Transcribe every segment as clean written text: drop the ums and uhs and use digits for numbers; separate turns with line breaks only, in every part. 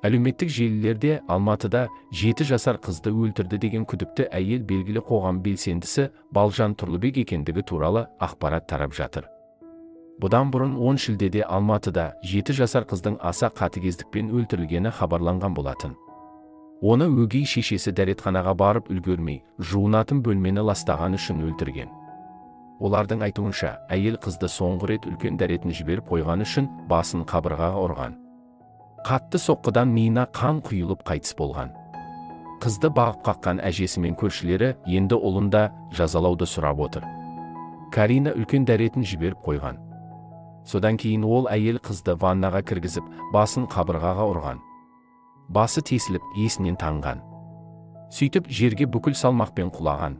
Әлеуметтік желілерде Алматыда 7 жасар қызды өлтірді деген күдікті әйел белгілі қоғам белсендісі Балжан Тұрлыбек екендігі туралы ақпарат тарап жатыр. Бұдан бұрын 10 шілдеде Алматыда 7 жасар қыздың аса қатыгездікпен өлтірілгені хабарланған болатын. Оны өгей шешесі дәретханаға барып үлгермей, жуынатын бөлмені ластаған үшін өлтірген. Олардың айтуынша, әйел қызды соңғы рет үлкен дәретін жіберіп қойған үшін басын қабырғаға ұрған. Қатты соққыдан миына қан құйылып қайтыс болған. Қызды бағып қаққан әжесі мен көршілері енді ұлын да жазалауды сұрап отыр. Карина үлкен дәретін жіберіп қойған. Содан кейін ол әйел қызды ваннаға кіргізіп, басын қабырғаға ұрған. Басы тесіліп, есінен танған. Сөйтіп жерге бүкіл салмақпен құлаған.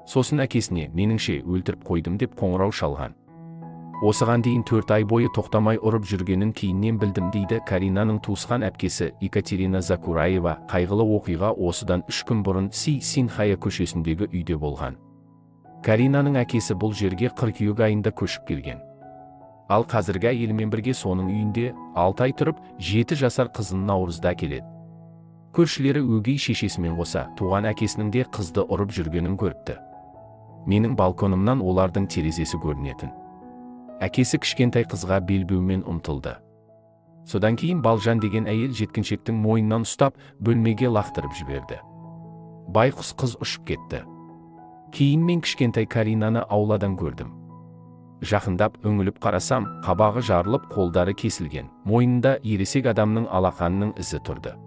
Сосын әкесіне, меніңше, өлтіріп қойдым деп қоңырау шалған. Осыған дейін 4 ай бойы тоқтамай ұрып жүргенін кейіннен білдім дейді Каринаның туысқан әпкесі Екатерина Закураева. Қайғылы оқиға осыдан 3 күн бұрын Си Синхая көшесіндегі үйде болған. Каринаның әкесі бұл жерге қыркүйек айында көшіп келген. Ал қазіргі әйелімен бірге соның үйінде 6 ай тұрып, 7 жасар қызын наурызда әкеледі. Көршілері өгей шешесімен қоса туған әкесінің де қызды ұрып жүргенін көріпті. Менің балконымнан олардың терезесі көрінетін. Әкесі кішкентай қызға белбеумен ұмтылды. Содан кейін Балжан деген әйел жеткіншектің мойнынан ұстап, бөлмеге лақтырып жіберді. Байқұс қыз ұшып кетті. Кейін мен кішкентай Каринаны ауладан көрдім. Жақындап үңіліп қарасам, қабағы жарылып, қолдары кесілген. Мойнында ересек адамның алақанының ізі тұрды.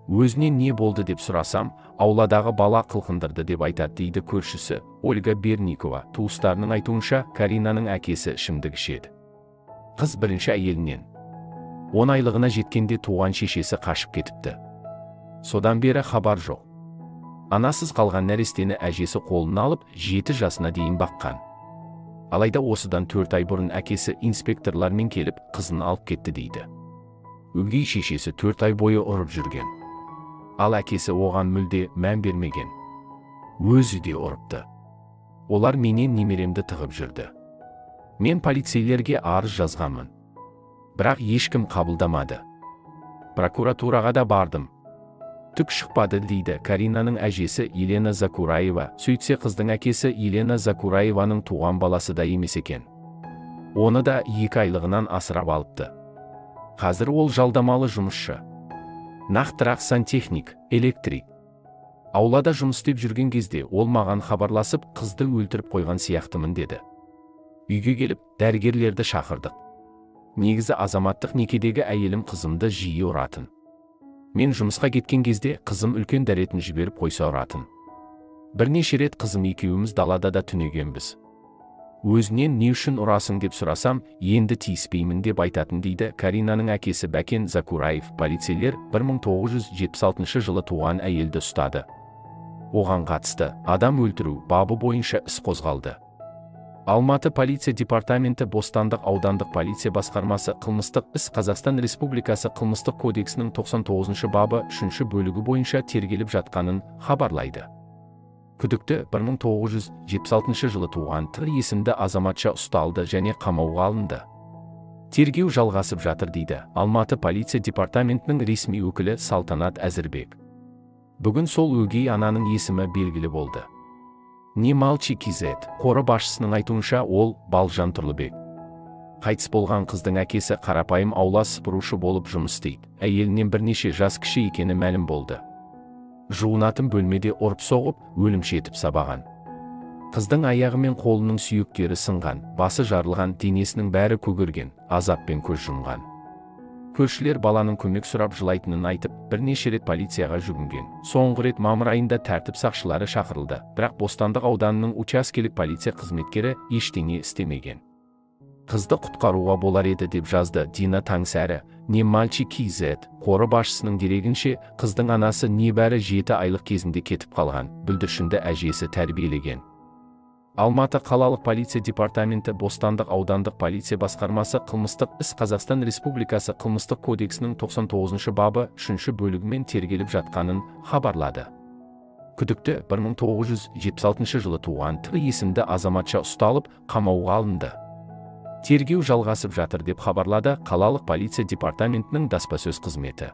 Өзіне не болды деп сұрасам, ауладағы бала қылқындырды деп айтады дейді көршісі Ольга Берникова. Туыстарының айтуынша, Каринаның әкесі ішімдік ішеді. Қыз бірінші әйелінен. 10 айлығына жеткенде туған шешесі қашып кетіпті. Содан бері хабар жоқ. Анасыз қалған нәрестені әжесі қолына алып, 7 жасына дейін баққан. Алайда осыдан 4 ай бұрын әкесі инспекторлармен келіп, қызын алып кетті дейді. Өгей шешесі 4 ай бойы ұрып жүрген. Ал әкесі оған мүлде мән бермеген. Өзі де ұрыпты. Олар менен немеремді тығып жүрді. Мен полицейлерге арыз жазғанмын. Бірақ ешкім қабылдамады. Прокуратураға да бардым. Түк шықпады дейді Каринаның әжесі Елена Закураева. Сөйтсе қыздың әкесі Елена Закураеваның туған баласы да емес екен. Оны да 2 айлығынан асырап алыпты. Қазір ол жалдамалы жұмысшы. Нақтырақ сантехник, электрик. Аулада жұмыс істеп жүрген кезде ол маған хабарласып, қызды өлтіріп қойған сияқтымын деді. Үйге келіп, дәрігерлерді шақырдық. Негізі азаматтық некедегі әйелім қызымды жиі ұратын. Мен жұмысқа кеткен кезде қызым үлкен дәретін жіберіп қойса ұратын. Бірнеше рет қызым екеуіміз далада да түнегенбіз. Өзінен не үшін ұрасың деп сұрасам, енді тиіспеймін деп айтатын дейді Каринаның әкесі Бәкен Закураев. Полицейлер 1976 жылы туған әйелді ұстады. Оған қатысты адам өлтіру бабы бойынша іс қозғалды. Алматы полиция департаменті Бостандық аудандық полиция басқармасы қылмыстық іс Қазақстан Республикасы қылмыстық кодексінің 99 бабы 3 бөлігі бойынша тергеліп жатқанын хабарлайды. Күдікті 1976 жылы туған Т есімді азаматша ұсталды және қамауға алынды. Тергеу жалғасып жатыр дейді Алматы полиция департаментінің ресми өкілі Салтанат Әзірбек. Бүгін сол өгей ананың есімі белгілі болды. Немалчи KZ қоры басшысының айтуынша, ол Балжан Тұрлыбек. Қайтыс болған қыздың әкесі қарапайым аула сыпырушы болып жұмыс істейді. Әйелінен бірнеше жас кіші екені мәлім болды. Жуынатын бөлмеде ұрып соғып, өлімші етіп сабаған. Қыздың аяғы мен қолының сүйектері сынған, басы жарылған, денесінің бәрі көгерген, азаппен көз жұмған. Көршілер баланың көмек сұрап жылайтынын айтып, бірнеше рет полицияға жүгінген. Соңғы рет мамыр айында тәртіп сақшылары шақырылды, бірақ Бостандық ауданының учаскелік полиция қызметкері ештеңе істемеген. Қызды құтқаруға болар еді деп жазды Дина Таңсәрі. Немалчи KZ қоры басшысының дерегінше, қыздың анасы небәрі 7 айлық кезінде кетіп қалған, бүлдіршінді әжесі тәрбиелеген. Алматы қалалық полиция департаменті Бостандық аудандық полиция басқармасы қылмыстық іс Қазақстан Республикасы қылмыстық кодексінің 99 бабы 3 бөлігімен тергеліп жатқанын хабарлады. Күдікті 1976 жылы туған Т есімді азаматша ұсталып, қамауға алынды. Тергеу жалғасып жатыр деп хабарлады қалалық полиция департаментінің баспасөз қызметі.